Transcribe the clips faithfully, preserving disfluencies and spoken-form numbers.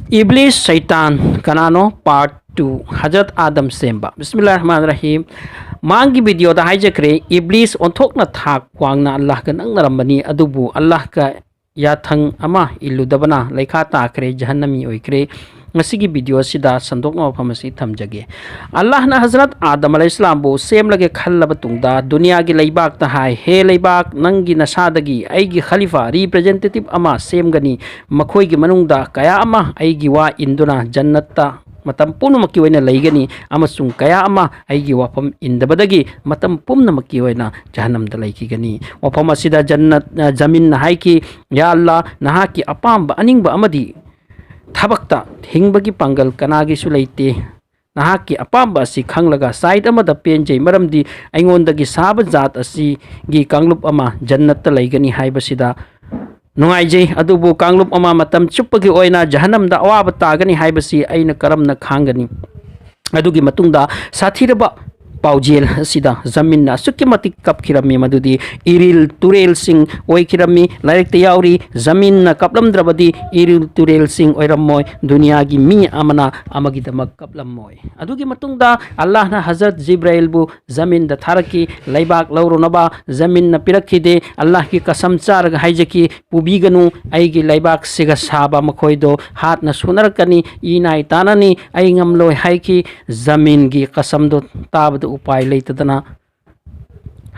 ꯏꯕ꯭ꯂꯤꯁ ꯁꯩꯇꯥꯟ ꯀꯅꯥꯅꯣ? Part two, Hazrat ꯑꯥꯗꯝ ꯁꯦꯝꯕ꯫ ꯕꯤꯁꯃꯤꯜꯂꯥꯍꯤꯔ ꯔꯍꯃꯥꯅꯤꯔ ꯔꯍꯤꯝ꯫ ꯃꯥꯡꯒꯤ ꯚꯤꯗꯤꯑꯣꯗ ꯍꯥꯏꯖꯈ꯭ꯔꯦ, ꯏꯕ꯭ꯂꯤꯁ ꯑꯣꯟꯊꯣꯛꯅ ꯊꯥꯛ ꯋꯥꯡꯅ ꯑꯜꯂꯥꯍꯒ ꯅꯛꯅꯔꯝꯕꯅꯤ, ꯑꯗꯨꯕꯨ ꯑꯜꯂꯥꯍꯒ ꯌꯥꯊꯪ ꯑꯃ ꯏꯜꯂꯨꯗꯕꯅ ꯂꯩꯈꯥ ꯇꯥꯈ꯭ꯔꯦ, ꯖꯍꯟꯅꯃꯤ ꯑꯣꯏꯈ꯭ꯔꯦ꯫ ꯉꯁꯤꯒꯤ ꯚꯤꯗꯤꯑꯣ ꯑꯁꯤꯗ ꯁꯟꯗꯣꯛꯅ ꯋꯥꯐꯝ ꯑꯁꯤ ꯊꯝꯖꯒꯦ꯫ ꯑꯜꯂꯥꯍꯅ ꯍꯖꯔꯠ ꯑꯥꯗꯝ ꯑꯂꯩꯍꯤꯁꯂꯥꯝꯕꯨ ꯁꯦꯝꯂꯒꯦ ꯈꯜꯂꯕ ꯇꯨꯡꯗ ꯗꯨꯅꯤꯌꯥꯒꯤ ꯂꯩꯕꯥꯛꯇ ꯍꯥꯏ, "ꯍꯦ ꯂꯩꯕꯥꯛ, ꯅꯪꯒꯤ ꯅꯁꯥꯗꯒꯤ ꯑꯩꯒꯤ ꯈꯂꯤꯐꯥ, ꯔꯤꯄ꯭ꯔꯖꯦꯟꯇꯦꯇꯤꯚ ꯑꯃ ꯁꯦꯝꯒꯅꯤ꯫ ꯃꯈꯣꯏꯒꯤ ꯃꯅꯨꯡꯗ ꯀꯌꯥ ꯑꯃ ꯑꯩꯒꯤ ꯋꯥ ꯏꯟꯗꯨꯅ ꯖꯟꯅꯠꯇ ꯃꯇꯝ ꯄꯨꯝꯅꯃꯛꯀꯤ ꯑꯣꯏꯅ ꯂꯩꯒꯅꯤ, ꯑꯃꯁꯨꯡ ꯀꯌꯥ ꯑꯃ ꯑꯩꯒꯤ ꯋꯥꯐꯝ ꯏꯟꯗꯕꯗꯒꯤ ꯃꯇꯝ ꯄꯨꯝꯅꯃꯛꯀꯤ ꯑꯣꯏꯅ ꯖꯍꯟꯅꯝꯗ ꯂꯩꯈꯤꯒꯅꯤ"꯫ ꯋꯥꯐꯝ ꯑꯁꯤꯗ ꯖꯟꯅꯠ, ꯑ, ꯖꯃꯤꯟꯅ ꯍꯥꯏꯈꯤ, "ꯌꯥ ꯑꯜꯂꯥ, ꯅꯍꯥꯛꯀꯤ ꯑꯄꯥꯝꯕ ꯑꯅꯤꯡꯕ ꯑꯃꯗꯤ ꯊꯕꯛꯇ ꯍꯤꯡꯕꯒꯤ ꯄꯥꯡꯒꯜ ꯀꯅꯥꯒꯤꯁꯨ ꯂꯩꯇꯦ꯫ ꯅꯍꯥꯛꯀꯤ ꯑꯄꯥꯝꯕ ꯑꯁꯤ ꯈꯪꯂꯒ ꯁꯥꯏꯠ ꯑꯃꯗ ꯄꯦꯟꯖꯩ, ꯃꯔꯝꯗꯤ ꯑꯩꯉꯣꯟꯗꯒꯤ ꯁꯥꯕ ꯖꯥꯠ ꯑꯁꯤꯒꯤ ꯀꯥꯡꯂꯨꯞ ꯑꯃ ꯖꯟꯅꯠꯇ ꯂꯩꯒꯅꯤ ꯍꯥꯏꯕꯁꯤꯗ ꯅꯨꯡꯉꯥꯏꯖꯩ, ꯑꯗꯨꯕꯨ ꯀꯥꯡꯂꯨꯞ ꯑꯃ ꯃꯇꯝ ꯆꯨꯞꯄꯒꯤ ꯑꯣꯏꯅ ꯖꯍꯟꯅꯝꯗ ꯑꯋꯥꯕ ꯇꯥꯒꯅꯤ ꯍꯥꯏꯕꯁꯤ ꯑꯩꯅ ꯀꯔꯝꯅ ꯈꯥꯡꯒꯅꯤ?" ꯑꯗꯨꯒꯤ ꯃꯇꯨꯡꯗ ꯁꯥꯊꯤꯔꯕ ꯄꯥꯎꯖꯦꯜ ꯑꯁꯤꯗ ꯖꯃꯤꯟꯅ ꯑꯁꯨꯛꯀꯤ ꯃꯇꯤꯛ ꯀꯞꯈꯤꯔꯝꯃꯤ, ꯃꯗꯨꯗꯤ ꯏꯔꯤꯜ ꯇꯨꯔꯦꯜꯁꯤꯡ ꯑꯣꯏꯈꯤꯔꯝꯃꯤ꯫ ꯂꯥꯏꯔꯤꯛꯇ ꯌꯥꯎꯔꯤ, "ꯖꯃꯤꯟꯅ ꯀꯞꯂꯝꯗ꯭ꯔꯕꯗꯤ ꯏꯔꯤꯜ ꯇꯨꯔꯦꯜꯁꯤꯡ ꯑꯣꯏꯔꯝꯃꯣꯏ, ꯗꯨꯅꯤꯌꯥꯒꯤ ꯃꯤ ꯑꯃꯅ ꯑꯃꯒꯤꯗꯃꯛ ꯀꯞꯂꯝꯃꯣꯏ"꯫ ꯑꯗꯨꯒꯤ ꯃꯇꯨꯡꯗ ꯑꯜꯂꯥꯍꯅ ꯍꯖꯔꯠ ꯖꯤꯕ꯭ꯔꯥꯏꯜꯕꯨ ꯖꯃꯤꯟꯗ ꯊꯥꯔꯛꯈꯤ, ꯂꯩꯕꯥꯛ ꯂꯧꯔꯨꯅꯕ꯫ ꯖꯃꯤꯟꯅ ꯄꯤꯔꯛꯈꯤꯗꯦ꯫ ꯑꯜꯂꯥꯍꯒꯤ ꯀꯁꯝ ꯆꯥꯔꯒ ꯍꯥꯏꯖꯈꯤ, "ꯄꯨꯕꯤꯒꯅꯨ, ꯑꯩꯒꯤ ꯂꯩꯕꯥꯛꯁꯤꯒ ꯁꯥꯕ ꯃꯈꯣꯏꯗꯣ ꯍꯥꯠꯅ ꯁꯨꯅꯔꯛꯀꯅꯤ, ꯏ ꯅꯥꯏ ꯇꯥꯅꯅꯤ, ꯑꯩ ꯉꯝꯂꯣꯏ" ꯍꯥꯏꯈꯤ꯫ ꯖꯃꯤꯟꯒꯤ ꯀꯁꯝꯗꯣ ꯇꯥꯕꯗ ꯎꯄꯥꯏ ꯂꯩꯇꯗꯅ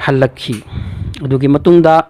ꯍꯜꯂꯛꯈꯤ꯫ ꯑꯗꯨꯒꯤ ꯃꯇꯨꯡꯗ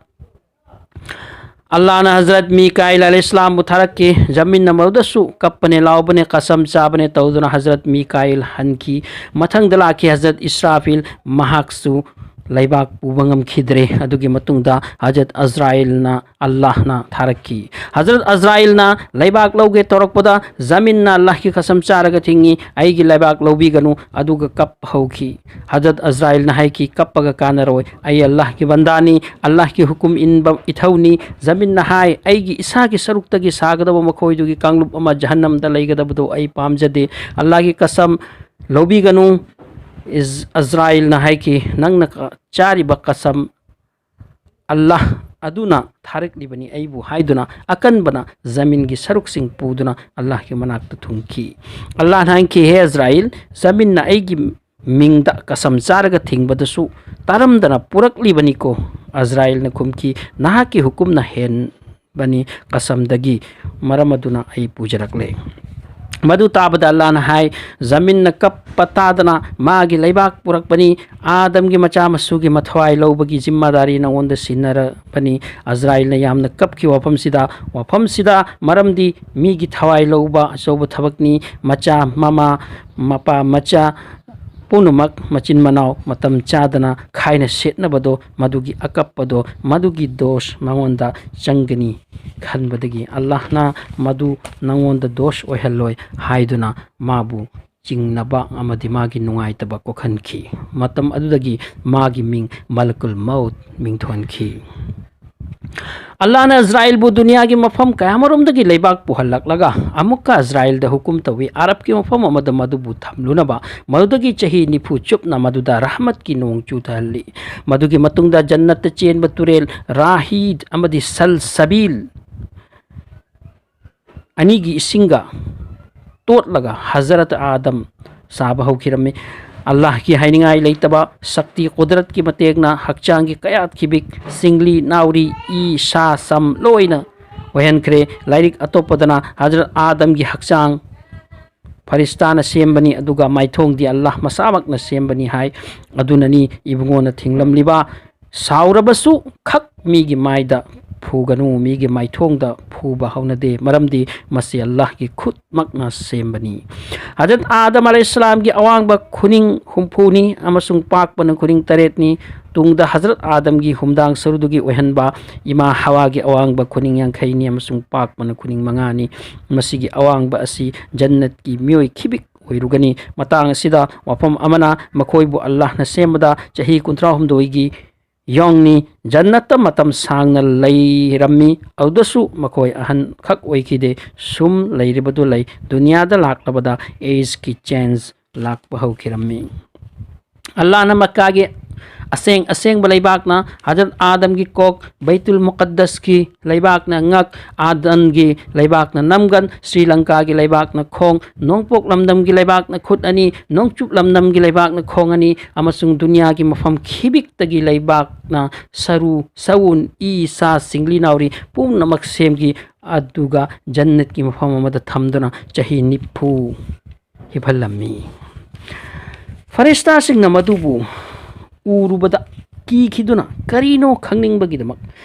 ꯑꯜꯂꯥꯍꯅ ꯍꯖꯔꯠ ꯃꯤꯀꯥꯏꯜ ꯑꯂꯩꯍꯤꯁꯂꯥꯝꯕꯨ ꯊꯥꯔꯛꯈꯤ꯫ ꯖꯃꯤꯟꯅ ꯃꯗꯨꯗꯁꯨ ꯀꯞꯄꯅꯦ, ꯂꯥꯎꯕꯅꯦ, ꯀꯁꯝ ꯆꯥꯕꯅꯦ ꯇꯧꯗꯨꯅ ꯍꯖꯔꯠ ꯃꯤꯀꯥꯏꯜ ꯍꯟꯈꯤ꯫ ꯃꯊꯪꯗ ꯂꯥꯛꯈꯤ ꯍꯖꯔꯠ ꯏꯁꯔꯥꯐꯤꯜ, ꯃꯍꯥꯛꯁꯨ ꯂꯩꯕꯥꯛ ꯄꯨꯕ ꯉꯝꯈꯤꯗ꯭ꯔꯦ꯫ ꯑꯗꯨꯒꯤ ꯃꯇꯨꯡꯗ ꯍꯖꯔꯠ ꯑꯖꯔꯥꯏꯜꯅ ꯑꯜꯂꯥꯍꯅ ꯊꯥꯔꯛꯈꯤ꯫ ꯍꯖꯔꯠ ꯑꯖꯔꯥꯏꯜꯅ ꯂꯩꯕꯥꯛ ꯂꯧꯒꯦ ꯇꯧꯔꯛꯄꯗ ꯖꯃꯤꯟꯅ ꯑꯜꯂꯥꯍꯒꯤ ꯀꯁꯝ ꯆꯥꯔꯒ ꯊꯤꯡꯉꯤ, "ꯑꯩꯒꯤ ꯂꯩꯕꯥꯛ ꯂꯧꯕꯤꯒꯅꯨ"꯫ ꯑꯗꯨꯒ ꯀꯞꯄ ꯍꯧꯈꯤ꯫ ꯍꯖꯔꯠ ꯑꯖꯔꯥꯏꯜꯅ ꯍꯥꯏꯈꯤ, "ꯀꯞꯄꯒ ꯀꯥꯟꯅꯔꯣꯏ, ꯑꯩ ꯑꯜꯂꯥꯍꯒꯤ ꯕꯟꯗꯥꯅꯤ, ꯑꯜꯂꯥꯍꯒꯤ ꯍꯨꯀꯨꯝ ꯏꯟꯕ ꯏꯊꯧꯅꯤ"꯫ ꯖꯃꯤꯟꯅ ꯍꯥꯏ, "ꯑꯩꯒꯤ ꯏꯁꯥꯒꯤ ꯁꯔꯨꯛꯇꯒꯤ ꯁꯥꯒꯗꯕ ꯃꯈꯣꯏꯗꯨꯒꯤ ꯀꯥꯡꯂꯨꯞ ꯑꯃ ꯖꯍꯟꯅꯝꯗ ꯂꯩꯒꯗꯕꯗꯨ ꯑꯩ ꯄꯥꯝꯖꯗꯦ꯫ ꯑꯜꯂꯥꯍꯒꯤ ꯀꯁꯝ ꯂꯧꯕꯤꯒꯅꯨ"꯫ ꯏꯖ-, ꯑꯖꯔꯥꯏꯜꯅ ꯍꯥꯏꯈꯤ, "ꯅꯪꯅ ꯀ-, ꯆꯥꯔꯤꯕ ꯀꯁꯝ ꯑꯜꯂꯥꯍ ꯑꯗꯨꯅ ꯊꯥꯔꯛꯂꯤꯕꯅꯤ ꯑꯩꯕꯨ" ꯍꯥꯏꯗꯨꯅ ꯑꯀꯟꯕꯅ ꯖꯃꯤꯟꯒꯤ ꯁꯔꯨꯛꯁꯤꯡ ꯄꯨꯗꯨꯅ ꯑꯜꯂꯥꯍꯒꯤ ꯃꯅꯥꯛꯇ ꯊꯨꯡꯈꯤ꯫ ꯑꯜꯂꯥꯍꯅ ꯍꯥꯏꯈꯤ, "ꯍꯦ ꯑꯖꯔꯥꯏꯜ, ꯖꯃꯤꯟꯅ ꯑꯩꯒꯤ ꯃꯤꯡꯗ ꯀꯁꯝ ꯆꯥꯔꯒ ꯊꯤꯡꯕꯗꯨꯁꯨ ꯇꯥꯔꯝꯗꯅ ꯄꯨꯔꯛꯂꯤꯕꯅꯤꯀꯣ?" ꯑꯖꯔꯥꯏꯜꯅ ꯈꯨꯝꯈꯤ, "ꯅꯍꯥꯛꯀꯤ ꯍꯨꯀꯨꯝꯅ ꯍꯦꯟꯕꯅꯤ ꯀꯁꯝꯗꯒꯤ, ꯃꯔꯝ ꯑꯗꯨꯅ ꯑꯩ ꯄꯨꯖꯔꯛꯂꯦ꯫" ꯃꯗꯨ ꯇꯥꯕꯗ ꯑꯜꯂꯥꯍꯅ ꯍꯥꯏ, "ꯖꯃꯤꯟꯅ ꯀꯞꯄ ꯇꯥꯗꯅ ꯃꯥꯒꯤ ꯂꯩꯕꯥꯛ ꯄꯨꯔꯛꯄꯅꯤ꯫ ꯑꯥꯗꯝꯒꯤ ꯃꯆꯥ ꯃꯁꯨꯒꯤ ꯃꯊ꯭ꯋꯥꯏ ꯂꯧꯕꯒꯤ ꯖꯤꯝꯃꯥꯗꯥꯔꯤ ꯅꯉꯣꯟꯗ ꯁꯤꯟꯅꯔꯕꯅꯤ꯫" ꯑꯖꯔꯥꯏꯜꯅ ꯌꯥꯝꯅ ꯀꯞꯈꯤꯕ ꯋꯥꯐꯝꯁꯤꯗ, ꯋꯥꯐꯝꯁꯤꯗ, ꯃꯔꯝꯗꯤ ꯃꯤꯒꯤ ꯊꯋꯥꯏ ꯂꯧꯕ ꯑꯆꯧꯕ ꯊꯕꯛꯅꯤ꯫ ꯃꯆꯥ, ꯃꯃꯥ, ꯃꯄꯥ, ꯃꯆꯥ ꯄꯨꯝꯅꯃꯛ ꯃꯆꯤꯟ ꯃꯅꯥꯎ ꯃꯇꯝ ꯆꯥꯗꯅ ꯈꯥꯏꯅ ꯁꯦꯠꯅꯕꯗꯣ, ꯃꯗꯨꯒꯤ ꯑꯀꯞꯄꯗꯣ, ꯃꯗꯨꯒꯤ ꯗꯣꯁ ꯃꯉꯣꯟꯗ ꯆꯪꯒꯅꯤ ꯈꯟꯕꯗꯒꯤ ꯑꯜꯂꯥꯍꯅ ꯃꯗꯨ ꯅꯉꯣꯟꯗ ꯗꯣꯁ ꯑꯣꯏꯍꯜꯂꯣꯏ ꯍꯥꯏꯗꯨꯅ ꯃꯥꯕꯨ ꯆꯤꯡꯅꯕ ꯑꯃꯗꯤ ꯃꯥꯒꯤ ꯅꯨꯡꯉꯥꯏꯇꯕ ꯀꯣꯛꯍꯟꯈꯤ꯫ ꯃꯇꯝ ꯑꯗꯨꯗꯒꯤ ꯃꯥꯒꯤ ꯃꯤꯡ ꯃꯂꯀꯨꯜ ꯃꯧꯠ ꯃꯤꯡꯊꯣꯟꯈꯤ꯫ ꯑꯜꯂꯥꯍꯅ ꯑꯖꯔꯥꯏꯜꯕꯨ ꯗꯨꯅꯤꯌꯥꯒꯤ ꯃꯐꯝ ꯀꯌꯥꯃꯔꯣꯝꯗꯒꯤ ꯂꯩꯕꯥꯛ ꯄꯨꯍꯜꯂꯛꯂꯒ ꯑꯃꯨꯛꯀ ꯑꯖꯔꯥꯏꯜꯗ ꯍꯨꯀꯨꯝ ꯇꯧꯏ, ꯑꯔꯕꯀꯤ ꯃꯐꯝ ꯑꯃꯗ ꯃꯗꯨꯕꯨ ꯊꯝꯂꯨꯅꯕ꯫ ꯃꯗꯨꯗꯒꯤ ꯆꯍꯤ ꯅꯤꯐꯨ ꯆꯨꯞꯅ ꯃꯗꯨꯗ ꯔꯍꯃꯠꯀꯤ ꯅꯣꯡ ꯆꯨꯊꯍꯜꯂꯤ꯫ ꯃꯗꯨꯒꯤ ꯃꯇꯨꯡꯗ ꯖꯟꯅꯠꯇ ꯆꯦꯟꯕ ꯇꯨꯔꯦꯜ ꯔꯥꯍꯤꯗ ꯑꯃꯗꯤ ꯁꯜ ꯁꯕꯤꯜ ꯑꯅꯤꯒꯤ ꯏꯁꯤꯡꯒ ꯇꯣꯠꯂꯒ ꯍꯖꯔꯠ ꯑꯥꯗꯝ ꯆꯥꯕ ꯍꯧꯈꯤꯔꯝꯃꯤ꯫ ꯑꯜꯂꯥꯍꯒꯤ ꯍꯥꯏꯅꯤꯡꯉꯥꯏ ꯂꯩꯇꯕ ꯁꯛꯇꯤ ꯀꯨꯗꯔꯠꯀꯤ ꯃꯇꯦꯡꯅ ꯍꯛꯆꯥꯡꯒꯤ ꯀꯌꯥꯠ ꯈꯤꯕꯤꯛ, ꯁꯤꯡꯂꯤ, ꯅꯥꯎꯔꯤ, ꯏ, ꯁꯥ, ꯁꯝ ꯂꯣꯏꯅ ꯑꯣꯏꯍꯟꯈ꯭ꯔꯦ꯫ ꯂꯥꯏꯔꯤꯛ ꯑꯇꯣꯞꯄꯗꯅ ꯍꯖꯔꯠ ꯑꯥꯗꯝꯒꯤ ꯍꯛꯆꯥꯡ ꯐꯔꯤꯁꯇꯥꯅ ꯁꯦꯝꯕꯅꯤ, ꯑꯗꯨꯒ ꯃꯥꯏꯊꯣꯡꯗꯤ ꯑꯜꯂꯥꯍ ꯃꯁꯥꯃꯛꯅ ꯁꯦꯝꯕꯅꯤ ꯍꯥꯏ꯫ ꯑꯗꯨꯅꯅꯤ ꯏꯕꯨꯡꯉꯣꯅ ꯊꯤꯡꯂꯝꯂꯤꯕ, "ꯁꯥꯎꯔꯕꯁꯨ ꯈꯛ ꯃꯤꯒꯤ ꯃꯥꯏꯗ ꯐꯨꯒꯅꯨ, ꯃꯤꯒꯤ ꯃꯥꯏꯊꯣꯡꯗ ꯐꯨꯕ ꯍꯧꯅꯗꯦ, ꯃꯔꯝꯗꯤ ꯃꯁꯤ ꯑꯜꯂꯥꯍꯒꯤ ꯈꯨꯠꯃꯛꯅ ꯁꯦꯝꯕꯅꯤ꯫" ꯍꯖꯔꯠ ꯑꯥꯗꯝ ꯑꯂꯩꯍꯤꯁꯁꯂꯥꯝꯒꯤ ꯑꯋꯥꯡꯕ ꯈꯨꯅꯤꯡ ꯍꯨꯝꯐꯨꯅꯤ ꯑꯃꯁꯨꯡ ꯄꯥꯛꯄꯅ ꯈꯨꯅꯤꯡ ꯇꯔꯦꯠꯅꯤ꯫ ꯇꯨꯡꯗ ꯍꯖꯔꯠ ꯑꯥꯗꯝꯒꯤ ꯍꯨꯝꯗꯥꯡ ꯁꯔꯨꯗꯨꯒꯤ ꯑꯣꯏꯍꯟꯕ ꯏꯃꯥ ꯍꯋꯥꯒꯤ ꯑꯋꯥꯡꯕ ꯈꯨꯅꯤꯡ ꯌꯥꯡꯈꯩꯅꯤ ꯑꯃꯁꯨꯡ ꯄꯥꯛꯄꯅ ꯈꯨꯅꯤꯡ ꯃꯉꯥꯅꯤ꯫ ꯃꯁꯤꯒꯤ ꯑꯋꯥꯡꯕ ꯑꯁꯤ ꯖꯟꯅꯠꯀꯤ ꯃꯤꯑꯣꯏ ꯈꯤꯕꯤꯛ ꯑꯣꯏꯔꯨꯒꯅꯤ꯫ ꯃꯇꯥꯡ ꯑꯁꯤꯗ ꯋꯥꯐꯝ ꯑꯃꯅ, ꯃꯈꯣꯏꯕꯨ ꯑꯜꯂꯥꯍꯅ ꯁꯦꯝꯕꯗ ꯆꯍꯤ ꯀꯨꯟꯊ꯭ꯔꯥ ꯍꯨꯝꯗꯣꯏꯒꯤ ꯌꯣꯡꯅꯤ꯫ ꯖꯟꯅꯠꯇ ꯃꯇꯝ ꯁꯥꯡꯅ ꯂꯩꯔꯝꯃꯤ, ꯑꯗꯨꯗꯁꯨ ꯃꯈꯣꯏ ꯑꯍꯟꯈꯛ ꯑꯣꯏꯈꯤꯗꯦ꯫ ꯁꯨꯝ ꯂꯩꯔꯤꯕꯗꯨ ꯂꯩ꯫ ꯗꯨꯅꯤꯌꯥꯗ ꯂꯥꯛꯂꯕꯗ ꯑꯦꯖꯀꯤ ꯆꯦꯟꯖ ꯂꯥꯛꯄ ꯍꯧꯈꯤꯔꯝꯃꯤ꯫ ꯑꯜꯂꯥꯍꯅ ꯃꯛꯀꯥꯒꯤ ꯑꯁꯦꯡ ꯑꯁꯦꯡꯕ ꯂꯩꯕꯥꯛꯅ ꯍꯖꯔꯠ ꯑꯥꯗꯝꯒꯤ ꯀꯣꯛ, ꯕꯩꯇꯨꯜ ꯃꯨꯀꯠꯗꯁꯀꯤ ꯂꯩꯕꯥꯛꯅ ꯉꯛ, ꯑꯥꯗꯟꯒꯤ ꯂꯩꯕꯥꯛꯅ ꯅꯝꯒꯟ, ꯁ꯭ꯔꯤ ꯂꯪꯀꯥꯒꯤ ꯂꯩꯕꯥꯛꯅ ꯈꯣꯡ, ꯅꯣꯡꯄꯣꯛ ꯂꯝꯗꯝꯒꯤ ꯂꯩꯕꯥꯛꯅ ꯈꯨꯠ ꯑꯅꯤ, ꯅꯣꯡꯆꯨꯞ ꯂꯝꯗꯝꯒꯤ ꯂꯩꯕꯥꯛꯅ ꯈꯣꯡ ꯑꯅꯤ, ꯑꯃꯁꯨꯡ ꯗꯨꯅꯤꯌꯥꯒꯤ ꯃꯐꯝ ꯈꯤꯕꯤꯛꯇꯒꯤ ꯂꯩꯕꯥꯛꯅ ꯁꯔꯨ, ꯁꯎꯟ, ꯏ, ꯁꯥ, ꯁꯤꯡꯂꯤ ꯅꯥꯎꯔꯤ ꯄꯨꯝꯅꯃꯛ ꯁꯦꯝꯈꯤ꯫ ꯑꯗꯨꯒ ꯖꯟꯅꯠꯀꯤ ꯃꯐꯝ ꯑꯃꯗ ꯊꯝꯗꯨꯅ ꯆꯍꯤ ꯅꯤꯐꯨ ꯍꯤꯞꯍꯜꯂꯝꯃꯤ꯫ ꯐꯔꯤꯁꯇꯥꯁꯤꯡꯅ ꯃꯗꯨꯕꯨ ꯎꯔꯨꯕꯗ ꯀꯤꯈꯤꯗꯨꯅ ꯀꯔꯤꯅꯣ ꯈꯪꯅꯤꯡꯕꯒꯤꯗꯃꯛ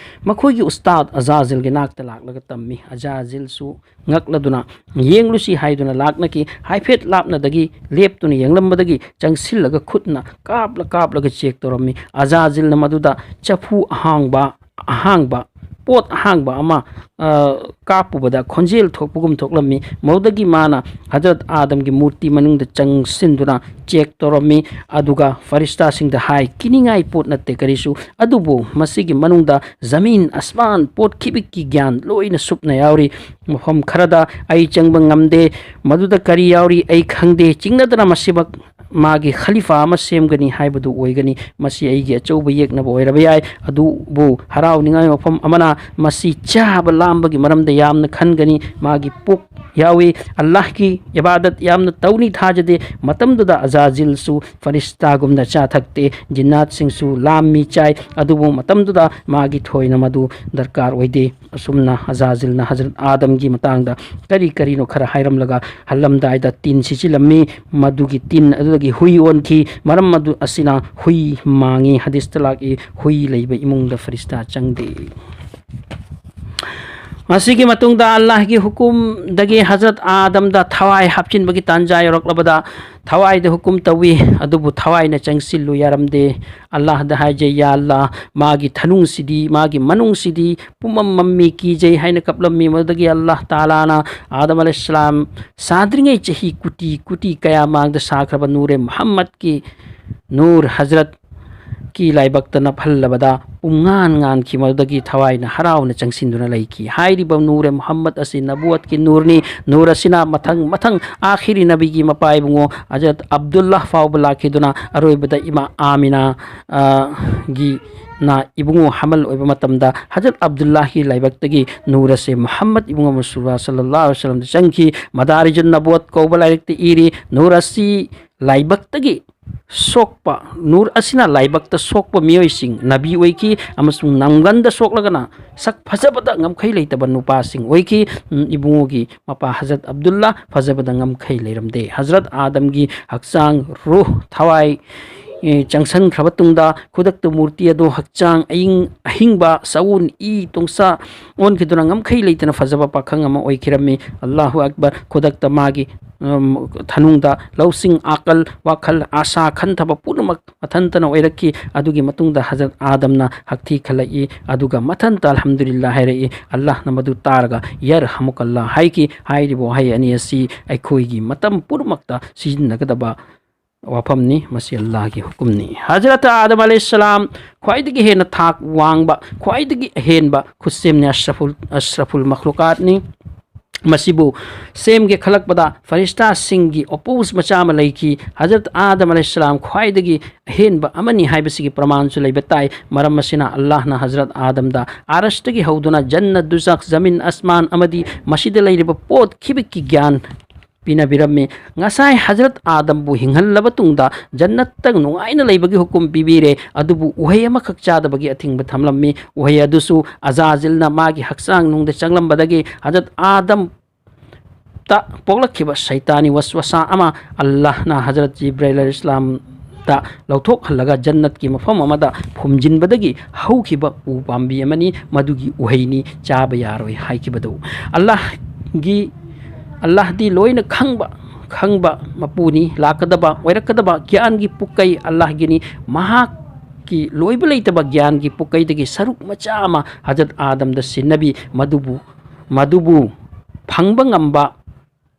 ꯃꯈꯣꯏꯒꯤ ꯎꯁꯇꯥꯗ ꯑꯖꯥꯖꯤꯜꯒꯤ ꯅꯥꯛꯇ ꯂꯥꯛꯂꯒ ꯇꯝꯃꯤ꯫ ꯑꯖꯥꯖꯤꯜꯁꯨ ꯉꯛꯂꯗꯨꯅ ꯌꯦꯡꯂꯨꯁꯤ ꯍꯥꯏꯗꯨꯅ ꯂꯥꯛꯅꯈꯤ꯫ ꯍꯥꯏꯐꯦꯠ ꯂꯥꯞꯅꯗꯒꯤ ꯂꯦꯞꯇꯨꯅ ꯌꯦꯡꯂꯝꯕꯗꯒꯤ ꯆꯪꯁꯤꯜꯂꯒ ꯈꯨꯠꯅ ꯀꯥꯞꯂ ꯀꯥꯞꯂꯒ ꯆꯦꯛ ꯇꯧꯔꯝꯃꯤ꯫ ꯑꯖꯥꯖꯤꯜꯅ ꯃꯗꯨꯗ ꯆꯐꯨ ꯑꯍꯥꯡꯕ, ꯑꯍꯥꯡꯕ, ꯄꯣꯠ ꯑꯍꯥꯡꯕ ꯑꯃ, ꯑ, ꯀꯥꯞꯄꯨꯕꯗ ꯈꯣꯟꯖꯦꯜ ꯊꯣꯛꯄꯒꯨꯝ ꯊꯣꯛꯂꯝꯃꯤ꯫ ꯃꯗꯨꯗꯒꯤ ꯃꯥꯅ ꯍꯖꯔꯠ ꯑꯥꯗꯝꯒꯤ ꯃꯨꯔꯇꯤ ꯃꯅꯨꯡꯗ ꯆꯪꯁꯤꯟꯗꯨꯅ ꯆꯦꯛ ꯇꯧꯔꯝꯃꯤ꯫ ꯑꯗꯨꯒ ꯐꯔꯤꯁꯇꯥꯁꯤꯡꯗ ꯍꯥꯏ, "ꯀꯤꯅꯤꯡꯉꯥꯏ ꯄꯣꯠ ꯅꯠꯇꯦ ꯀꯔꯤꯁꯨ, ꯑꯗꯨꯕꯨ ꯃꯁꯤꯒꯤ ꯃꯅꯨꯡꯗ ꯖꯃꯤꯟ ꯑꯁꯃꯥꯟ ꯄꯣꯠ ꯈꯤꯕꯤꯛꯀꯤ ꯒ꯭ꯌꯥꯟ ꯂꯣꯏꯅ ꯁꯨꯞꯅ ꯌꯥꯎꯔꯤ꯫ ꯃꯐꯝ ꯈꯔꯗ ꯑꯩ ꯆꯪꯕ ꯉꯝꯗꯦ꯫ ꯃꯗꯨꯗ ꯀꯔꯤ ꯌꯥꯎꯔꯤ ꯑꯩ ꯈꯪꯗꯦ꯫ ꯆꯤꯡꯅꯗꯅ ꯃꯁꯤꯃꯛ ꯃꯥꯒꯤ ꯈꯂꯤꯐꯥ ꯑꯃ ꯁꯦꯝꯒꯅꯤ ꯍꯥꯏꯕꯗꯨ ꯑꯣꯏꯒꯅꯤ꯫ ꯃꯁꯤ ꯑꯩꯒꯤ ꯑꯆꯧꯕ ꯌꯦꯛꯅꯕ ꯑꯣꯏꯔꯕ ꯌꯥꯏ, ꯑꯗꯨꯕꯨ ꯍꯔꯥꯎꯅꯤꯡꯉꯥꯏ ꯃꯐꯝ ꯑꯃꯅ ꯃꯁꯤ ꯆꯥꯕ ꯂꯥꯝꯕꯒꯤ ꯃꯔꯝꯗ ꯌꯥꯝꯅ ꯈꯟꯒꯅꯤ꯫ ꯃꯥꯒꯤ ꯄꯨꯛ ꯌꯥꯎꯏ꯫ ꯑꯜꯂꯥꯍꯒꯤ ꯏꯕꯥꯗꯠ ꯌꯥꯝꯅ ꯇꯧꯅꯤ ꯊꯥꯖꯗꯦ꯫ ꯃꯇꯝꯗꯨꯗ ꯑꯖꯥꯖꯤꯜꯁꯨ ꯐꯔꯤꯁꯇꯥꯒꯨꯝꯅ ꯆꯥ ꯊꯛꯇꯦ꯫ ꯖꯤꯟꯅꯥꯠꯁꯤꯡꯁꯨ ꯂꯥꯝꯃꯤ ꯆꯥꯏ꯫ ꯑꯗꯨꯕꯨ ꯃꯇꯝꯗꯨꯗ ꯃꯥꯒꯤ ꯊꯣꯏꯅ ꯃꯗꯨ ꯗꯔꯀꯥꯔ ꯑꯣꯏꯗꯦ"꯫ ꯑꯁꯨꯝꯅ ꯑꯖꯥꯖꯤꯜꯅ ꯍꯖꯔꯠ ꯑꯥꯗꯝꯒꯤ ꯃꯇꯥꯡꯗ ꯀꯔꯤ ꯀꯔꯤꯅꯣ ꯈꯔ ꯍꯥꯏꯔꯝꯂꯒ ꯍꯜꯂꯝꯗꯥꯏꯗ ꯇꯤꯟ ꯁꯤꯠꯆꯤꯜꯂꯝꯃꯤ꯫ ꯃꯗꯨꯒꯤ ꯇꯤꯟ ꯑꯗꯨꯗꯒꯤ ꯍꯨꯏ ꯑꯣꯟꯈꯤ꯫ ꯃꯔꯝ ꯑꯗꯨ ꯑꯁꯤꯅ ꯍꯨꯏ ꯃꯥꯡꯉꯤ꯫ ꯍꯗꯤꯁꯇ ꯂꯥꯛꯏ, "ꯍꯨꯏ ꯂꯩꯕ ꯏꯃꯨꯡꯗ ꯐꯔꯤꯁꯇꯥ ꯆꯪꯗꯦ"꯫ ꯃꯁꯤꯒꯤ ꯃꯇꯨꯡꯗ ꯑꯜꯂꯥꯍꯒꯤ ꯍꯨꯀꯨꯝꯗꯒꯤ ꯍꯖꯔꯠ ꯑꯥꯗꯝꯗ ꯊꯋꯥꯏ ꯍꯥꯞꯆꯤꯟꯕꯒꯤ ꯇꯥꯟꯖꯥ ꯌꯧꯔꯛꯂꯕꯗ ꯊꯋꯥꯏꯗ ꯍꯨꯀꯨꯝ ꯇꯧꯏ, ꯑꯗꯨꯕꯨ ꯊꯋꯥꯏꯅ ꯆꯪꯁꯤꯜꯂꯨ ꯌꯥꯔꯝꯗꯦ꯫ ꯑꯜꯂꯥꯍꯗ ꯍꯥꯏꯖꯩ, "ꯌꯥ ꯑꯜꯂꯥꯍ, ꯃꯥꯒꯤ ꯊꯅꯨꯡꯁꯤꯗꯤ, ꯃꯥꯒꯤ ꯃꯅꯨꯡꯁꯤꯗꯤ ꯄꯨꯝꯃꯝ ꯃꯝꯃꯤ, ꯀꯤꯖꯩ" ꯍꯥꯏꯅ ꯀꯞꯂꯝꯃꯤ꯫ ꯃꯗꯨꯗꯒꯤ ꯑꯜꯂꯥꯍ ꯇꯥꯂꯥꯅ ꯑꯥꯗꯝ ꯑꯂꯩꯍꯤꯁꯁꯂꯥꯝ ꯁꯥꯗ꯭ꯔꯤꯉꯩ ꯆꯍꯤ ꯀꯨꯇꯤ ꯀꯨꯇꯤ ꯀꯌꯥ ꯃꯥꯡꯗ ꯁꯥꯈ꯭ꯔꯕ ꯅꯨꯔꯦ ꯃꯨꯍꯝꯃꯗꯀꯤ ꯅꯨꯔ ꯍꯖꯔꯠ ꯀꯤ ꯂꯥꯏꯕꯛꯇ ꯅꯞꯍꯜꯂꯕꯗ ꯄꯨꯡꯉꯥꯟ ꯉꯥꯟꯈꯤ꯫ ꯃꯗꯨꯗꯒꯤ ꯊꯋꯥꯏꯅ ꯍꯔꯥꯎꯅ ꯆꯪꯁꯤꯟꯗꯨꯅ ꯂꯩꯈꯤ꯫ ꯍꯥꯏꯔꯤꯕ ꯅꯨꯔꯦ ꯃꯨꯍꯝꯃꯗ ꯑꯁꯤ ꯅꯕꯨꯋꯠꯀꯤ ꯅꯨꯔꯅꯤ꯫ ꯅꯨꯔ ꯑꯁꯤꯅ ꯃꯊꯪ ꯃꯊꯪ ꯑꯥꯈꯤꯔꯤ ꯅꯕꯤꯒꯤ ꯃꯄꯥ ꯏꯕꯨꯡꯉꯣ ꯍꯖꯔꯠ ꯑꯕꯗꯨꯜꯂꯥ ꯐꯥꯎꯕ ꯂꯥꯛꯈꯤꯗꯨꯅ ꯑꯔꯣꯏꯕꯗ ꯏꯃꯥ ꯑꯥꯃꯤꯅꯥ, ꯑ, ꯒꯤ ꯅ ꯏꯕꯨꯡꯉꯣ ꯍꯥꯃꯜ ꯑꯣꯏꯕ ꯃꯇꯝꯗ ꯍꯖꯔꯠ ꯑꯕꯗꯨꯜꯂꯥꯍꯤ ꯂꯥꯏꯕꯛꯇꯒꯤ ꯅꯨꯔ ꯑꯁꯤ ꯃꯨꯍꯝꯃꯗ ꯏꯕꯨꯡꯉꯣ ꯃꯨꯁꯇꯐꯥ ꯁꯜꯂꯜꯂꯥꯍꯨ ꯑꯂꯩꯍꯤ ꯋꯁꯜꯂꯝꯗ ꯆꯪꯈꯤ꯫ ꯃꯗꯥꯔꯤꯖꯨꯟ ꯅꯕꯨꯋꯠ ꯀꯧꯕ ꯂꯥꯏꯔꯤꯛꯇ ꯏꯔꯤ, ꯅꯨꯔ ꯑꯁꯤ ꯂꯥꯏꯕꯛꯇꯒꯤ ꯁꯣꯛꯄ, ꯅꯨꯔ ꯑꯁꯤꯅ ꯂꯥꯏꯕꯛꯇ ꯁꯣꯛꯄ ꯃꯤꯑꯣꯏꯁꯤꯡ ꯅꯕꯤ ꯑꯣꯏꯈꯤ, ꯑꯃꯁꯨꯡ ꯅꯪꯒꯟꯗ ꯁꯣꯛꯂꯒꯅ ꯁꯛ ꯐꯖꯕꯗ ꯉꯝꯈꯩ ꯂꯩꯇꯕ ꯅꯨꯄꯥꯁꯤꯡ ꯑꯣꯏꯈꯤ꯫ ꯎꯝ, ꯏꯕꯨꯡꯉꯣꯒꯤ ꯃꯄꯥ ꯍꯖꯔꯠ ꯑꯕꯗꯨꯜꯂꯥ ꯐꯖꯕꯗ ꯉꯝꯈꯩ ꯂꯩꯔꯝꯗꯦ꯫ ꯍꯖꯔꯠ ꯑꯥꯗꯝꯒꯤ ꯍꯛꯆꯥꯡ, ꯔꯨꯍ, ꯊꯋꯥꯏ, ꯑꯦ, ꯆꯪꯁꯟꯈ꯭ꯔꯕ ꯇꯨꯡꯗ ꯈꯨꯗꯛꯇ ꯃꯨꯔꯇꯤ ꯑꯗꯨ ꯍꯛꯆꯥꯡ ꯑꯏꯪ ꯑꯍꯤꯡꯕ, ꯁꯎꯟ, ꯏ, ꯇꯣꯡꯁꯥ ꯑꯣꯟꯈꯤꯗꯨꯅ ꯉꯝꯈꯩ ꯂꯩꯇꯅ ꯐꯖꯕ ꯄꯥꯈꯪ ꯑꯃ ꯑꯣꯏꯈꯤꯔꯝꯃꯤ꯫ ꯑꯜꯂꯥꯍꯨ ꯑꯛꯕꯔ! ꯈꯨꯗꯛꯇ ꯃꯥꯒꯤ, ꯎꯝ, ꯊꯅꯨꯡꯗ ꯂꯧꯁꯤꯡ, ꯑꯥꯀꯜ, ꯋꯥꯈꯜ, ꯑꯥꯁꯥ, ꯈꯟꯊꯕ ꯄꯨꯝꯅꯃꯛ ꯃꯊꯟꯇꯅ ꯑꯣꯏꯔꯛꯈꯤ꯫ ꯑꯗꯨꯒꯤ ꯃꯇꯨꯡꯗ ꯍꯖꯔꯠ ꯑꯥꯗꯝꯅ ꯍꯛꯊꯤ ꯈꯜꯂꯛꯏ, ꯑꯗꯨꯒ ꯃꯊꯟꯇ ꯑꯜꯍꯝꯗꯨꯂꯤꯜꯂꯥ ꯍꯥꯏꯔꯛꯏ꯫ ꯑꯜꯂꯥꯍꯅ ꯃꯗꯨ ꯇꯥꯔꯒ ꯌꯔꯍꯃꯨꯀꯜꯂꯥ ꯍꯥꯏꯈꯤ꯫ ꯍꯥꯏꯔꯤꯕ ꯋꯥꯍꯩ ꯑꯅꯤ ꯑꯁꯤ ꯑꯩꯈꯣꯏꯒꯤ ꯃꯇꯝ ꯄꯨꯝꯅꯃꯛꯇ ꯁꯤꯖꯤꯟꯅꯒꯗꯕ ꯋꯥꯐꯝꯅꯤ꯫ ꯃꯁꯤ ꯑꯜꯂꯥꯍꯒꯤ ꯍꯨꯀꯨꯝꯅꯤ꯫ ꯍꯖꯔꯠ ꯑꯥꯗꯝ ꯑꯂꯩꯍꯤꯁꯁꯂꯥꯝ ꯈ꯭ꯋꯥꯏꯗꯒꯤ ꯍꯦꯟꯅ ꯊꯥꯛ ꯋꯥꯡꯕ, ꯈ꯭ꯋꯥꯏꯗꯒꯤ ꯑꯍꯦꯟꯕ ꯈꯨꯠꯁꯦꯝꯅꯤ, ꯑꯁ꯭ꯔꯐꯨꯜ, ꯑꯁ꯭ꯔꯐꯨꯜ ꯃꯈ꯭ꯂꯨꯀꯥꯠꯅꯤ꯫ ꯃꯁꯤꯕꯨ ꯁꯦꯝꯒꯦ ꯈꯜꯂꯛꯄꯗ ꯐꯔꯤꯁꯇꯥꯁꯤꯡꯒꯤ ꯑꯣꯄꯣꯖ ꯃꯆꯥ ꯑꯃ ꯂꯩꯈꯤ꯫ ꯍꯖꯔꯠ ꯑꯥꯗꯝ ꯑꯂꯩꯍꯤꯁꯁꯂꯥꯝ ꯈ꯭ꯋꯥꯏꯗꯒꯤ ꯑꯍꯦꯟꯕ ꯑꯃꯅꯤ ꯍꯥꯏꯕꯁꯤꯒꯤ ꯄ꯭ꯔꯃꯥꯟꯁꯨ ꯂꯩꯕ ꯇꯥꯏ꯫ ꯃꯔꯝ ꯑꯁꯤꯅ ꯑꯜꯂꯥꯍꯅ ꯍꯖꯔꯠ ꯑꯥꯗꯝꯗ ꯑꯥꯔꯁꯇꯒꯤ ꯍꯧꯗꯨꯅ ꯖꯟꯅꯠ, ꯗꯨꯖꯈ, ꯖꯃꯤꯟ, ꯑꯁꯃꯥꯟ ꯑꯃꯗꯤ ꯃꯁꯤꯗ ꯂꯩꯔꯤꯕ ꯄꯣꯠ ꯈꯤꯕꯤꯛꯀꯤ ꯒ꯭ꯌꯥꯟ ꯄꯤꯅꯕꯤꯔꯝꯃꯤ꯫ ꯉꯁꯥꯏ ꯍꯖꯔꯠ ꯑꯥꯗꯝꯕꯨ ꯍꯤꯡꯍꯜꯂꯕ ꯇꯨꯡꯗ ꯖꯟꯅꯠꯇ ꯅꯨꯡꯉꯥꯏꯅ ꯂꯩꯕꯒꯤ ꯍꯨꯀꯨꯝ ꯄꯤꯕꯤꯔꯦ, ꯑꯗꯨꯕꯨ ꯎꯍꯩ ꯑꯃꯈꯛ ꯆꯥꯗꯕꯒꯤ ꯑꯊꯤꯡꯕ ꯊꯝꯂꯝꯃꯤ꯫ ꯎꯍꯩ ꯑꯗꯨꯁꯨ ꯑꯖꯥꯖꯤꯜꯅ ꯃꯥꯒꯤ ꯍꯛꯆꯥꯡ ꯅꯨꯡꯗ ꯆꯪꯂꯝꯕꯗꯒꯤ ꯍꯖꯔꯠ ꯑꯥꯗꯝ ꯇ ꯄꯣꯛꯂꯛꯈꯤꯕ ꯁꯩꯇꯥꯅꯤ ꯋꯁꯋꯁꯥ ꯑꯃ ꯑꯜꯂꯥꯍꯅ ꯍꯖꯔꯠ ꯖꯤꯕ꯭ꯔꯥꯏꯜ ꯑꯂꯩꯍꯤꯁꯁꯂꯥꯝꯗ ꯂꯧꯊꯣꯛꯍꯜꯂꯒ ꯖꯟꯅꯠꯀꯤ ꯃꯐꯝ ꯑꯃꯗ ꯐꯨꯝꯖꯤꯟꯕꯗꯒꯤ ꯍꯧꯈꯤꯕ ꯎ ꯄꯥꯝꯕꯤ ꯑꯃꯅꯤ꯫ ꯃꯗꯨꯒꯤ ꯎꯍꯩꯅꯤ, ꯆꯥꯕ ꯌꯥꯔꯣꯏ ꯍꯥꯏꯈꯤꯕꯗꯨ꯫ ꯑꯜꯂꯥꯍꯒꯤ, ꯑꯜꯂꯥꯍꯗꯤ ꯂꯣꯏꯅ ꯈꯪꯕ, ꯈꯪꯕ ꯃꯄꯨꯅꯤ꯫ ꯂꯥꯛꯀꯗꯕ, ꯑꯣꯏꯔꯛꯀꯗꯕ ꯒ꯭ꯌꯥꯟꯒꯤ ꯄꯨꯀꯩ ꯑꯜꯂꯥꯍꯒꯤꯅꯤ꯫ ꯃꯍꯥꯛꯀꯤ ꯂꯣꯏꯕ ꯂꯩꯇꯕ ꯒ꯭ꯌꯥꯟꯒꯤ ꯄꯨꯀꯩꯗꯒꯤ ꯁꯔꯨꯛ ꯃꯆꯥ ꯑꯃ ꯍꯖꯔꯠ ꯑꯥꯗꯝꯗ ꯁꯤꯟꯅꯕꯤ, ꯃꯗꯨꯕꯨ, ꯃꯗꯨꯕꯨ ꯐꯪꯕ ꯉꯝꯕ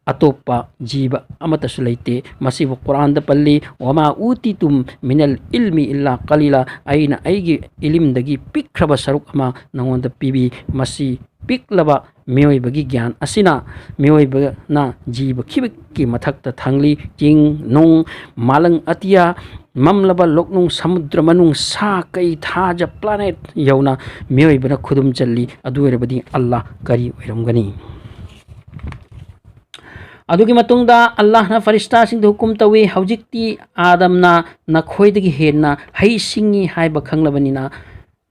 ꯑꯇꯣꯞꯄ ꯖꯤꯕ ꯑꯃꯠꯇꯁꯨ ꯂꯩꯇꯦ꯫ ꯃꯁꯤꯕꯨ ꯀꯨꯔꯥꯟꯗ ꯄꯜꯂꯤ, "ꯋꯃꯥ ꯎꯇꯤꯇꯨꯝ ꯃꯤꯅꯜ ꯏꯜꯃꯤ ꯏꯜꯂꯥ ꯀꯂꯤꯂꯥ", ꯑꯩꯅ ꯑꯩꯒꯤ ꯏꯂꯤꯝꯗꯒꯤ ꯄꯤꯛꯈ꯭ꯔꯕ ꯁꯔꯨꯛ ꯑꯃ ꯅꯉꯣꯟꯗ ꯄꯤꯕꯤ꯫ ꯃꯁꯤ ꯄꯤꯛꯂꯕ ꯃꯤꯑꯣꯏꯕꯒꯤ ꯒ꯭ꯌꯥꯟ ꯑꯁꯤꯅ ꯃꯤꯑꯣꯏꯕꯅ ꯖꯤꯕ ꯈꯤꯕꯤꯛꯀꯤ ꯃꯊꯛꯇ ꯊꯪꯂꯤ꯫ ꯆꯤꯡ, ꯅꯨꯡ, ꯃꯥꯂꯪ ꯑꯇꯤꯌꯥ, ꯃꯝꯂꯕ ꯂꯣꯛꯅꯨꯡ, ꯁꯃꯨꯗ꯭ꯔ ꯃꯅꯨꯡ, ꯁꯥ ꯀꯩ, ꯊꯥꯖ, planet ꯌꯧꯅ ꯃꯤꯑꯣꯏꯕꯅ ꯈꯨꯗꯨꯝ ꯆꯜꯂꯤ꯫ ꯑꯗꯨ ꯑꯣꯏꯔꯕꯗꯤ ꯑꯜꯂꯥꯍ ꯀꯔꯤ ꯑꯣꯏꯔꯝꯒꯅꯤ? ꯑꯗꯨꯒꯤ ꯃꯇꯨꯡꯗ ꯑꯜꯂꯥꯍꯅ ꯐꯔꯤꯁꯇꯥꯁꯤꯡꯗ ꯍꯨꯀꯨꯝ ꯇꯧꯏ, "ꯍꯧꯖꯤꯛꯇꯤ ꯑꯥꯗꯝꯅ ꯅꯈꯣꯏꯗꯒꯤ ꯍꯦꯟꯅ ꯍꯩꯁꯤꯡꯉꯤ ꯍꯥꯏꯕ ꯈꯪꯂꯕꯅꯤꯅ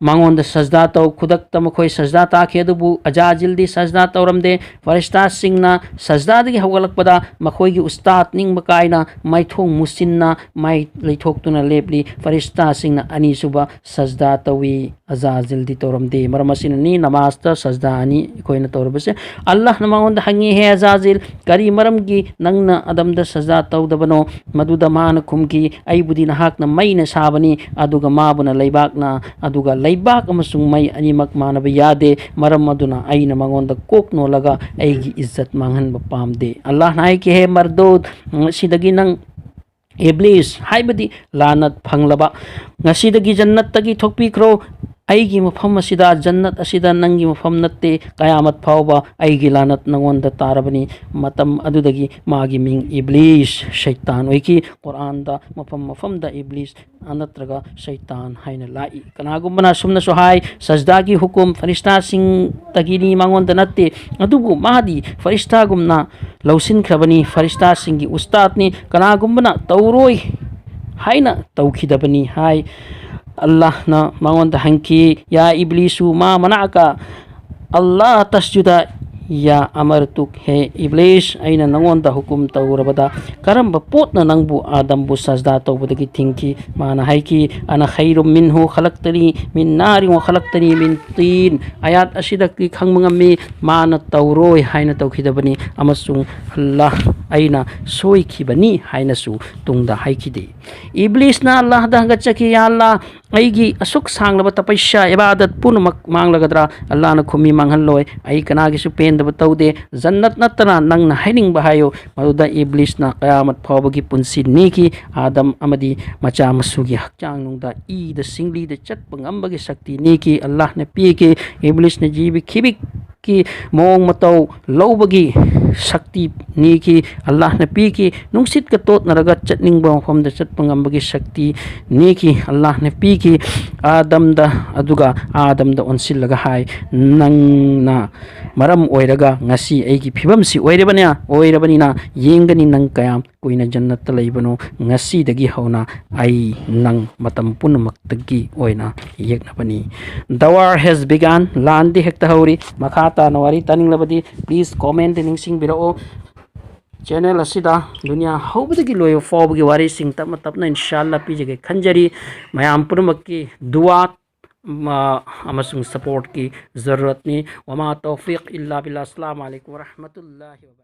ꯃꯉꯣꯟꯗ ꯁꯖꯗꯥ ꯇꯧ꯫" ꯈꯨꯗꯛꯇ ꯃꯈꯣꯏ ꯁꯖꯗꯥ ꯇꯥꯈꯤ꯫ ꯑꯗꯨꯕꯨ ꯑꯖꯥꯖꯤꯜꯗꯤ ꯁꯖꯗꯥ ꯇꯧꯔꯝꯗꯦ꯫ ꯐꯔꯤꯁꯇꯥꯁꯤꯡꯅ ꯁꯖꯗꯥꯗꯒꯤ ꯍꯧꯒꯠꯂꯛꯄꯗ ꯃꯈꯣꯏꯒꯤ ꯎꯁꯇꯥꯗ ꯅꯤꯡꯕ ꯀꯥꯏꯅ ꯃꯥꯏꯊꯣꯡ ꯃꯨꯁꯤꯟꯅ ꯃꯥꯏ ꯂꯩꯊꯣꯛꯇꯨꯅ ꯂꯦꯞꯂꯤ꯫ ꯐꯔꯤꯁꯇꯥꯁꯤꯡꯅ ꯑꯅꯤꯁꯨꯕ ꯁꯖꯗꯥ ꯇꯧꯏ, ꯑꯖꯥꯖꯤꯜꯗꯤ ꯇꯧꯔꯝꯗꯦ꯫ ꯃꯔꯝ ꯑꯁꯤꯅꯅꯤ ꯅꯃꯥꯖꯇ ꯁꯖꯗꯥ ꯑꯅꯤ ꯑꯩꯈꯣꯏꯅ ꯇꯧꯔꯕꯁꯦ꯫ ꯑꯜꯂꯥꯍꯅ ꯃꯉꯣꯟꯗ ꯍꯪꯉꯤ, "ꯍꯦ ꯑꯖꯥꯖꯤꯜ, ꯀꯔꯤ ꯃꯔꯝꯒꯤ ꯅꯪꯅ ꯑꯗꯝꯗ ꯁꯖꯗꯥ ꯇꯧꯗꯕꯅꯣ?" ꯃꯗꯨꯗ ꯃꯥꯅ ꯈꯨꯝꯈꯤ, "ꯑꯩꯕꯨꯗꯤ ꯅꯍꯥꯛꯅ ꯃꯩꯅ ꯁꯥꯕꯅꯤ, ꯑꯗꯨꯒ ꯃꯥꯕꯨꯅ ꯂꯩꯕꯥꯛꯅ, ꯑꯗꯨꯒ ꯂꯩꯕꯥꯛ ꯑꯃꯁꯨꯡ ꯃꯩ ꯑꯅꯤꯃꯛ ꯃꯥꯟꯅꯕ ꯌꯥꯗꯦ꯫ ꯃꯔꯝ ꯑꯗꯨꯅ ꯑꯩꯅ ꯃꯉꯣꯟꯗ ꯀꯣꯛ ꯅꯣꯜꯂꯒ ꯑꯩꯒꯤ ꯏꯖꯠ ꯃꯥꯡꯍꯟꯕ ꯄꯥꯝꯗꯦ꯫" ꯑꯜꯂꯥꯍꯅ ꯍꯥꯏꯈꯤ, "ꯍꯦ ꯃꯔꯗꯨꯗ, ꯁꯤꯗꯒꯤ ꯅꯪ ꯏꯕ꯭ꯂꯤꯁ, ꯍꯥꯏꯕꯗꯤ ꯂꯥꯅꯠ ꯐꯪꯂꯕ, ꯉꯁꯤꯗꯒꯤ ꯖꯟꯅꯠꯇꯒꯤ ꯊꯣꯛꯄꯤꯈ꯭ꯔꯣ꯫ ꯑꯩꯒꯤ ꯃꯐꯝ ꯑꯁꯤꯗ, ꯖꯟꯅꯠ ꯑꯁꯤꯗ ꯅꯪꯒꯤ ꯃꯐꯝ ꯅꯠꯇꯦ꯫ ꯀꯌꯥꯃꯠ ꯐꯥꯎꯕ ꯑꯩꯒꯤ ꯂꯥꯅꯠ ꯅꯉꯣꯟꯗ ꯇꯥꯔꯕꯅꯤ꯫" ꯃꯇꯝ ꯑꯗꯨꯗꯒꯤ ꯃꯥꯒꯤ ꯃꯤꯡ ꯏꯕ꯭ꯂꯤꯁ, ꯁꯩꯇꯥꯟ ꯑꯣꯏꯈꯤ꯫ ꯀꯨꯔꯥꯟꯗ ꯃꯐꯝ ꯃꯐꯝꯗ ꯏꯕ꯭ꯂꯤꯁ ꯅꯠꯇ꯭ꯔꯒ ꯁꯩꯇꯥꯟ ꯍꯥꯏꯅ ꯂꯥꯛꯏ꯫ ꯀꯅꯥꯒꯨꯝꯕꯅ ꯑꯁꯨꯝꯅꯁꯨ ꯍꯥꯏ, ꯁꯖꯗꯥꯒꯤ ꯍꯨꯀꯨꯝ ꯐꯔꯤꯁꯇꯥꯁꯤꯡꯗꯒꯤꯅꯤ, ꯃꯉꯣꯟꯗ ꯅꯠꯇꯦ꯫ ꯑꯗꯨꯕꯨ ꯃꯥꯗꯤ ꯐꯔꯤꯁꯇꯥꯒꯨꯝꯅ ꯂꯧꯁꯤꯟꯈ꯭ꯔꯕꯅꯤ, ꯐꯔꯤꯁꯇꯥꯁꯤꯡꯒꯤ ꯎꯁꯇꯥꯗꯅꯤ꯫ ꯀꯅꯥꯒꯨꯝꯕꯅ ꯇꯧꯔꯣꯏ ꯍꯥꯏꯅ ꯇꯧꯈꯤꯗꯕꯅꯤ ꯍꯥꯏ꯫ ꯑꯜꯂꯥꯍꯅ ꯃꯉꯣꯟꯗ ꯍꯪꯈꯤ, "ꯌꯥ ꯏꯕ꯭ꯂꯤꯁꯨ ꯃꯥ ꯃꯅꯥꯀ ꯑꯜꯂꯥ ꯇꯁꯖꯨꯗ ꯌꯥ ꯑꯃꯔꯇꯨꯛ, ꯍꯦ ꯏꯕ꯭ꯂꯤꯁ, ꯑꯩꯅ ꯅꯉꯣꯟꯗ ꯍꯨꯀꯨꯝ ꯇꯧꯔꯕꯗ ꯀꯔꯝꯕ ꯄꯣꯠꯅ ꯅꯪꯕꯨ ꯑꯥꯗꯝꯕꯨ ꯁꯖꯗꯥ ꯇꯧꯕꯗꯒꯤ ꯊꯤꯡꯈꯤ?" ꯃꯥꯅ ꯍꯥꯏꯈꯤ, "ꯑꯅ ꯈꯩꯔꯨꯝ ꯃꯤꯟꯍꯨ ꯈꯂꯛꯇꯅꯤ ꯃꯤꯟ ꯅꯥꯔꯤ ꯋꯥ ꯈꯂꯛꯇꯅꯤ ꯃꯤꯟ ꯇꯤꯟ꯫" ꯑꯌꯥꯠ ꯑꯁꯤꯗꯒꯤ ꯈꯪꯕ ꯉꯝꯃꯤ, ꯃꯥꯅ ꯇꯧꯔꯣꯏ ꯍꯥꯏꯅ ꯇꯧꯈꯤꯗꯕꯅꯤ, ꯑꯃꯁꯨꯡ ꯑꯜꯂꯥꯍ ꯑꯩꯅ ꯁꯣꯏꯈꯤꯕꯅꯤ ꯍꯥꯏꯅꯁꯨ ꯇꯨꯡꯗ ꯍꯥꯏꯈꯤꯗꯦ꯫ ꯏꯕ꯭ꯂꯤꯁꯅ ꯑꯜꯂꯥꯍꯗ ꯍꯪꯒꯠꯆꯈꯤ, "ꯌꯥ ꯑꯜꯂꯥꯍ, ꯑꯩꯒꯤ ꯑꯁꯨꯛ ꯁꯥꯡꯂꯕ ꯇꯄꯁ꯭ꯌꯥ, ꯏꯕꯥꯗꯠ ꯄꯨꯝꯅꯃꯛ ꯃꯥꯡꯂꯒꯗ꯭ꯔꯥ?" ꯑꯜꯂꯥꯍꯅ ꯈꯨꯝꯃꯤ, "ꯃꯥꯡꯍꯜꯂꯣꯏ, ꯑꯩ ꯀꯅꯥꯒꯤꯁꯨ ꯄꯦꯟꯗꯕ ꯇꯧꯗꯦ, ꯖꯟꯅꯠ ꯅꯠꯇꯅ ꯅꯪꯅ ꯍꯥꯏꯅꯤꯡꯕ ꯍꯥꯏꯌꯨ꯫" ꯃꯗꯨꯗ ꯏꯕ꯭ꯂꯤꯁꯅ ꯀꯌꯥꯃꯠ ꯐꯥꯎꯕꯒꯤ ꯄꯨꯟꯁꯤ ꯅꯦꯛꯈꯤ꯫ ꯑꯥꯗꯝ ꯑꯃꯗꯤ ꯃꯆꯥ ꯃꯁꯨꯒꯤ ꯍꯛꯆꯥꯡ ꯅꯨꯡꯗ ꯏꯗ ꯁꯤꯡꯂꯤꯗ ꯆꯠꯄ ꯉꯝꯕꯒꯤ ꯁꯛꯇꯤ ꯅꯦꯛꯈꯤ, ꯑꯜꯂꯥꯍꯅ ꯄꯤꯈꯤ꯫ ꯏꯕ꯭ꯂꯤꯁꯅ ꯖꯤꯕ ꯈꯤꯕꯤꯛꯀꯤ ꯃꯑꯣꯡ ꯃꯇꯧ ꯂꯧꯕꯒꯤ ꯁꯛꯇꯤ ꯅꯦꯛꯈꯤ, ꯑꯜꯂꯥꯍꯅ ꯄꯤꯈꯤ꯫ ꯅꯨꯡꯁꯤꯠꯀ ꯇꯣꯠꯅꯔꯒ ꯆꯠꯅꯤꯡꯕ ꯃꯐꯝꯗ ꯆꯠꯄ ꯉꯝꯕꯒꯤ ꯁꯛꯇꯤ ꯅꯦꯛꯈꯤ, ꯑꯜꯂꯥꯍꯅ ꯄꯤꯈꯤ꯫ ꯑꯥꯗꯝꯗ, ꯑꯗꯨꯒ ꯑꯥꯗꯝꯗ ꯑꯣꯟꯁꯤꯜꯂꯒ ꯍꯥꯏ, "ꯅꯪꯅ ꯃꯔꯝ ꯑꯣꯏꯔꯒ ꯉꯁꯤ ꯑꯩꯒꯤ ꯐꯤꯕꯝꯁꯤ ꯑꯣꯏꯔꯕꯅ-, ꯑꯣꯏꯔꯕꯅꯤꯅ ꯌꯦꯡꯒꯅꯤ ꯅꯪ ꯀꯌꯥꯝ ꯀꯨꯏꯅ ꯖꯟꯅꯠꯇ ꯂꯩꯕꯅꯣ꯫ ꯉꯁꯤꯗꯒꯤ ꯍꯧꯅ ꯑꯩ ꯅꯪ ꯃꯇꯝ ꯄꯨꯝꯅꯃꯛꯇꯒꯤ ꯑꯣꯏꯅ ꯌꯦꯛꯅꯕꯅꯤ꯫" The war has begun꯫ ꯂꯥꯟꯗꯤ ꯍꯦꯛꯇ ꯍꯧꯔꯤ꯫ ꯃꯈꯥ ꯇꯥꯅ ꯋꯥꯔꯤ ꯇꯥꯅꯤꯡꯂꯕꯗꯤ please comment ꯅꯤꯡꯁꯤꯡꯕꯤꯔꯛꯑꯣ꯫ Channel ꯑꯁꯤꯗ ꯗꯨꯅꯤꯌꯥ ꯍꯧꯕꯗꯒꯤ ꯂꯣꯏꯕ ꯐꯥꯎꯕꯒꯤ ꯋꯥꯔꯤꯁꯤꯡ ꯇꯞꯅ ꯇꯞꯅ ꯏꯟꯁꯥ ꯑꯜꯂꯥ ꯄꯤꯖꯒꯦ ꯈꯟꯖꯔꯤ꯫ ꯃꯌꯥꯝ ꯄꯨꯝꯅꯃꯛꯀꯤ ꯗꯨꯋꯥ, ꯃ-, ꯑꯃꯁꯨꯡ supportꯀꯤ ꯖꯔꯨꯔꯠꯅꯤ꯫ ꯋꯃꯥ ꯇꯧꯐꯤꯛ ꯏꯜꯂꯥ ꯕꯤꯜꯂꯥ꯫ ꯑꯁꯂꯥꯃꯨ ꯑꯂꯥꯏꯀꯨꯝ ꯋꯔꯍꯃꯇꯨꯜꯂꯥꯍꯤ ꯋꯕꯔꯀꯥꯇꯨꯍꯨ꯫